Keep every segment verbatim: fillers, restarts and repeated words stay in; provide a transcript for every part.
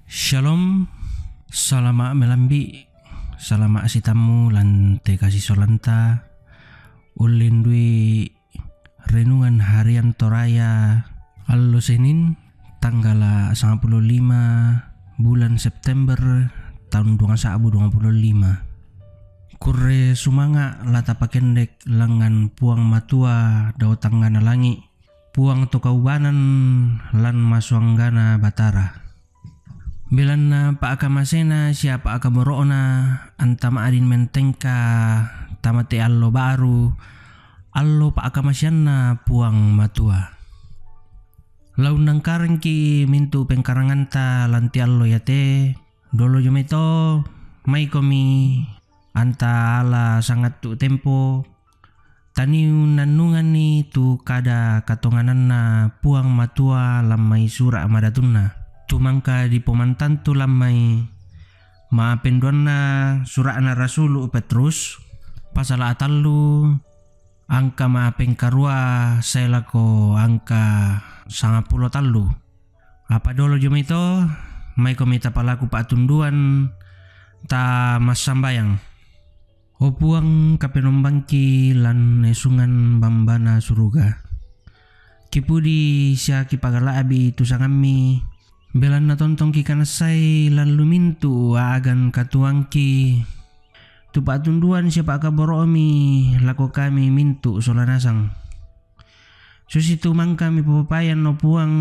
Shalom, salama' melambi', salama' sitammu lan te kasisolanta. Ullindui renungan harian Toraya allo Senin, tanggala' sangpulo lima bulan September taun duang sa'bu duang pulo lima. Kurre sumanga' la tapakendek langngan Puang Matua dao tangngana langi', Puang to kaubanan lan masuanggana Batara. Belanna pa'kamasena sia pa'kaboro'na anta ma'din mentengka tama te allo baru, allo pa'kamaseanna Puang Matua. La unnangkarengki mintu' pengkaranganta lan te allo iate, dolo jomai to, maikomi anta ala sangattu' tempo, tanii unnannunganni tu kada katongananna Puang Matua lan mai sura' madatunna, tu mangka dipomantantu lan mai ma'penduanna sura'na Rasulu' Petrus, pasala' tallu, angka ma'pengkarua sae lako angka sangpulo tallu. Apa dolo jomai to, maikomi tapalaku pa'tunduan, ta massambayang. O Puang, Kapenombangki lan esungan bambana suruga. Kipudi sia kipagala'bi tu sangammi, belanna tontong kikanassai lan lumintu' a'gan katuoangki, tu pa'tunduan sia pa'kaboro'mi lako kami mintu' sola nasang. Susitu mangka mipopaian, o Puang,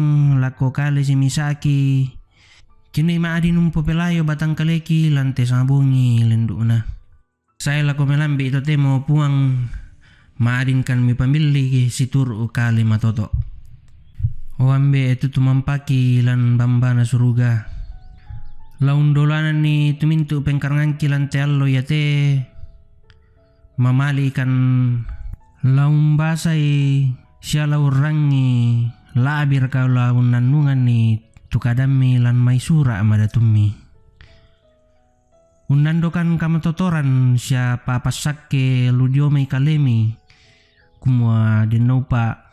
lako kale simisa'ki, kinai ma'din umpopelayo batang kaleki lan te sanga bongi lendu'na. Sae lako melambi' totemo, o Puang, ma'dinkan mipamilli situru' kale matoto'. O Ambe' tu tumampaki lan bambana suruga, la undolananni tu mintu' pengkarangangki lan te allo iate, mamali'kan la umbasai sia la urrangngi, la'biraka la unnannunganni tu kadammi lan mai sura' madatummi. Unnandokan kamatotoran sia papassakke lu dio mai kalemi, kumua dennoupa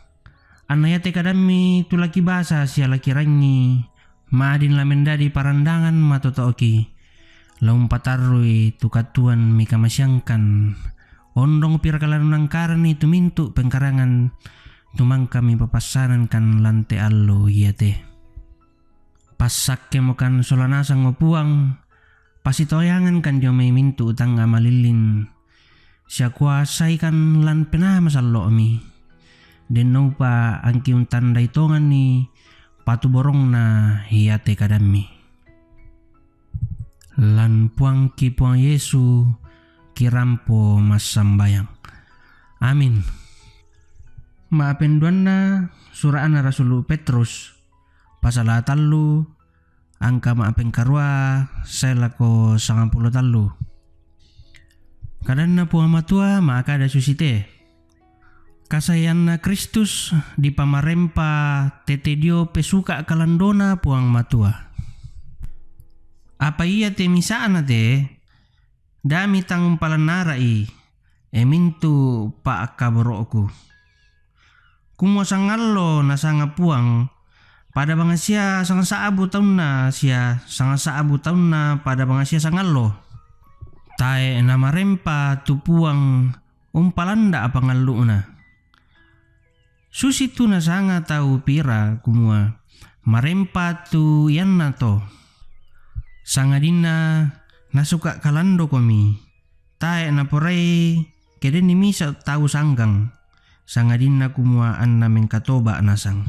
anna iate kadammi tu la kibasa sia la kirangngi, ma'din la mendadi parandangan matoto'ki, la umpatarrui tu katuoan mikamaseangkan. Ondongpiraka la nunangkaranni tu mintu' pengkarangan tu mangka mipapassanangkan lan te allo iate. Passakkemokan sola nasang, o Puang, pasitoyangankan dio mai mintu' tangnga malillin, sia kuasaikan lan Penaa Masallo'mi. Dennoupa angki untandai tonganni patuborongna iate kadammi. Lan Puangki Puang Yesu kirampo massambayang. Amin. Ma'penduanna sura'na Rasulu' Petrus, pasala' tallu, angka ma'pengkarua sae lako sangpulo tallu. Kadanna Puang Matua ma'kada susite, kasaeanna Kristus dipamarempa tete dio pesuka' kalandona Puang Matua. Apa iate misa'na te, da' mitang umpalannara'i, e mintu' pa'kaboro'ku. Kumua sangallo nasanga Puang, pada bangasia sangasa'bu taunna sia sangasa'bu taunna pada bangasia sangallo. Tae' namarempa tu Puang umpalanda' pangallu'na. Susitu nasanga tau pira kumua marempa tu iannato, sangadinna nasuka' kalandokomi, tae' naporai ke denni misa' tau sanggang, sangadinna kumua anna mengkatoba' nasang.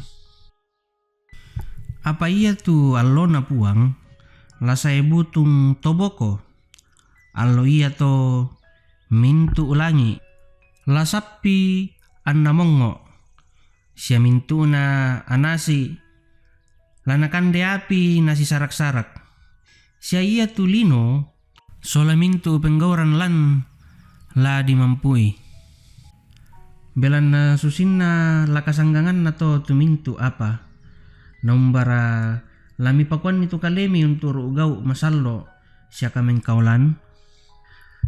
Apa iatu allona Puang, la sae butung toboko, allo iato mintu' langi' la sappi anna mongngo', sia mintu'na anasi la nakande api nasisarak-sarak, sia iatu lino sola mintu' penggauran lan la dimampui. Belanna susinna la kasangganganna to tu mintu' apa, naumbara la mipakuanni tu kalemi unturu' gau' masallo' sia kamengkaolan,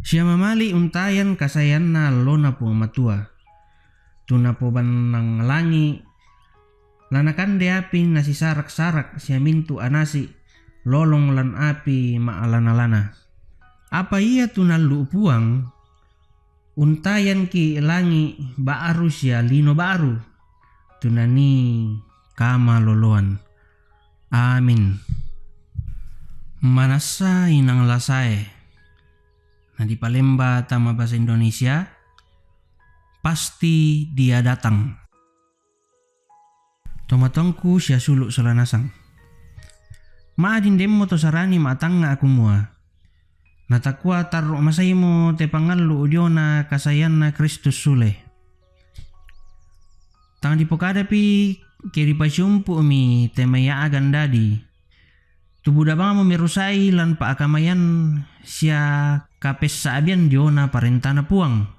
sia mamali' untayan kasaeanna allona Puang Matua. Tu napobannang langi' la nakande api nasisarak-sarak sia mintu' anasi lolong lan api ma'lana-lana. Apa iatu nallu Puang, untayanki langi' ba'ru sia lino ba'ru, tu nanii kamaloloan. Amin. Manassa inang lasae, na dipalemba tama bahasa Indonesia, pasti dia datang. Tomatoangku sia sulu' sola nasang. Ma'adin demmo to sarani ma'tangnga' kumua, natakua tarru' masaimo te pangallu' diona kasaeanna Kristus sule. Tang dipokadapi ke dipasiumpu'mi te mai a'gan dadi, tu buda bangmo merusa'i lan pa'kamayan sia kapessa'bian diona parentana Puang.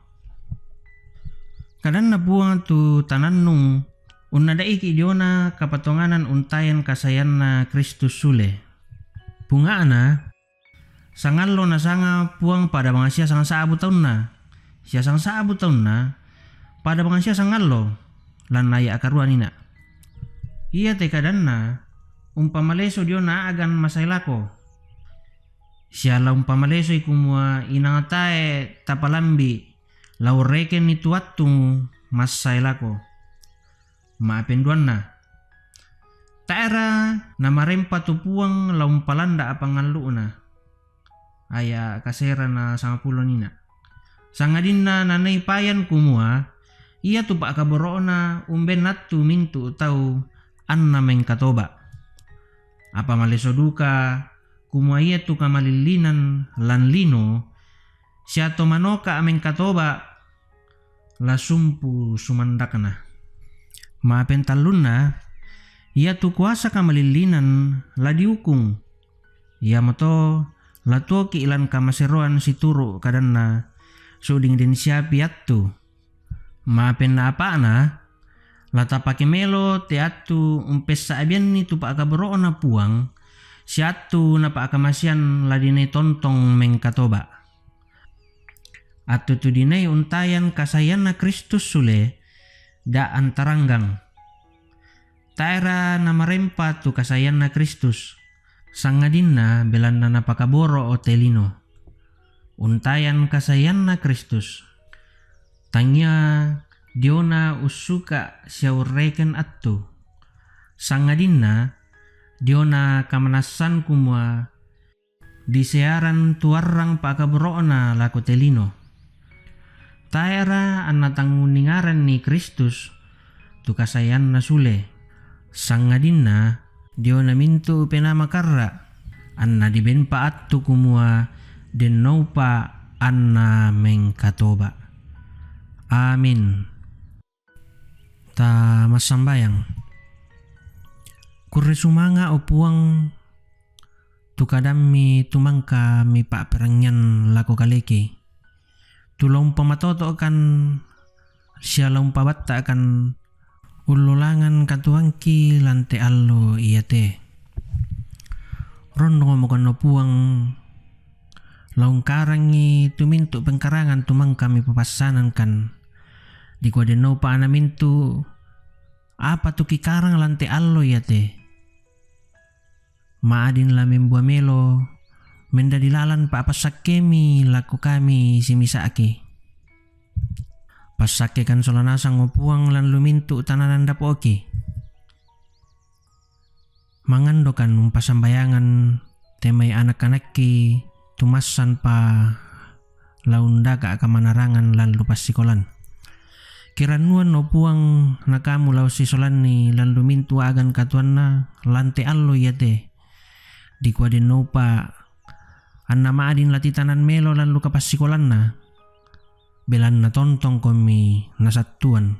Kadanna Puang tu tanannung unnada'iki' diona kapatonganan untayan kasaeanna Kristus sule. Bunga'na, sangallo nasanga Puang pada bangsia sangsa'bu taunna, sia sangsa'bu taunna pada bangsia sangallo, lan aya' karuanina. Iate kadanna umpamaleso diona a'gan masae lako, sia la umpamalesoi kumua inang tae' tapalambi', la urrekenni tu attu massae lako. Ma'penduanna, tae'ra namarempa tu Puang la umpalanda' pangallu'na. Aya' kaserana sangpulo nina. Sangadinna nanai payan kumua, iatu pa'kaboro'na umbenna attu mintu' tau anna mengkatoba'. Apa maleso duka kumua iatu kamalillinan lan lino, sia to manoka' mengkatoba' la sumpu sumandakna. Ma'pentallunna, iatu kuasa kamalillinan la diukung, iamoto la tuoki' lan kamaseroan situru' kadanna, su'ding den siapi attu. Ma'penna'apa'na, la tapake melo te attu umpessa'bianni tu pa'kaboro'na Puang, sia attu napa'kamasean la dinai tontong mengkatoba'. Attu tu dinai untayan kasaeanna Kristus sule, da' antaranggang. Tae'ra namarempa tu kasaeanna Kristus, sangadinna belanna napakaboro' te lino. Untayan kasaeanna Kristus, tangia diona ussuka' sia urreken attu, sangadinna diona kamanassan kumua disearan tu arrang pa'kaboro'na lako te lino. Tae'ra anna tangnguningaranni Kristus tu kasaeanna sule, sangadinna diona mintu' penaa makarra', anna dibenpa attu kumua dennoupa anna mengkatoba'. Amin. Ta massambayang. Kurre sumanga', o Puang, tu kadammi tu mangka mipa'perangian lako kaleki. Tu la umpamatoto'kan sia la umpabatta'kan ullolangan katuoangki lan te allo iate. Rondongmokan, o Puang, la ungkarangi tu mintu' pengkarangan tu mangka mipapassanangkan. Dikua dennoupa ana mintu' apa tu kikarang lan te allo iate. Ma'adin la membua melo mendadi lalan pa'passakkemi lako kami simisa'ki. Passakkekan sola nasang, o Puang, lan lumintu' tananan dapo'ki. Mangandokan umpasambayangan te mai anak-anakki tumassanpa la undaka' kamanarangan lan lu passikolan. Kirannuan, o Puang, na kamu la ussisolanni lan lumintu' a'gan katuoanna lan te allo iate. Dikua dennoupa anna ma'adin la titanan melo lan lu kapassikolanna. Belanna tontongkomi nasattuan.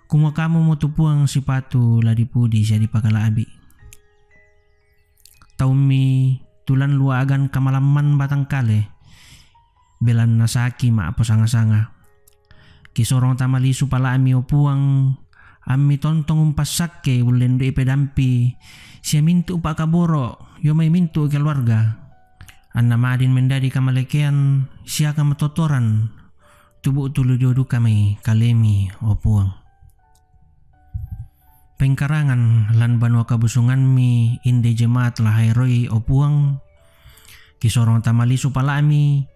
Kumua kamumo tu Puang sipatu la dipudi sia dipakala'bi'. Taummi tu lan lu a'gan kamalamman batang kale, belanna saki ma'posanga-sanga. Kisorong tama lisu pala'mi, o Puang, ammi tontong umpassakke ullendu'i pedampi sia mintu' pa'kaboro' io mai mintu' keluarga. Anna ma'adin mendadi kamalekean sia kamatotoran tu bu'tu lu dio duka mai kalemi, o Puang. Pengkarangan lan banua kabusunganmi, inde jemaat la haeroi, o Puang, kisorong tamalisu pala'mi,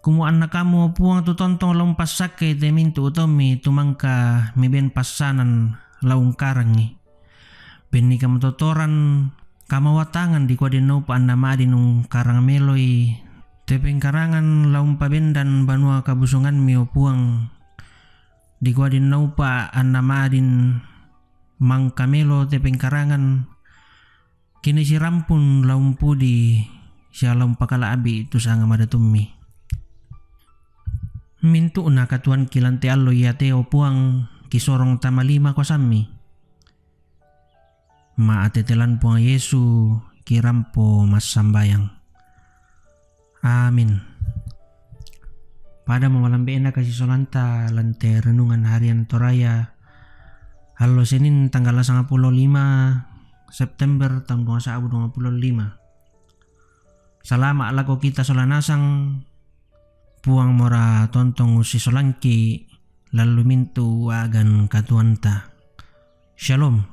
kumua anna kamu, o Puang, tu tontong la umpassakkei te mintu' utommi tu mangka miben passanan la ungkarangi. Benni kamatotoran, kamawatangan dikua dinnaupa anna ma'din ungkarang meloi te pengkarangan la umpabendan banua kabusunganmi, o Puang, dikua dinnaupa anna ma'din mangka melo te pengkarangan, kinai sirampun la umpudi sia la umpakala'bi tu sanga madatummi. Mintu'na katuoanki lan te allo iate, o Puang, kisorong tamalima kuasammi. Ma'tete lan Puang Yesu kirampo massambayang. Amin. Padamo malambe'na kasisolanta lan te renungan harian Toraya, allo Senin tanggal sangpulo lima September taun duang sa'bu duang pulo lima. Salama' lako kita sola nasang, Puang mora tontong ussisolangki' lallu mintu' a'gan katuoanta. Shalom.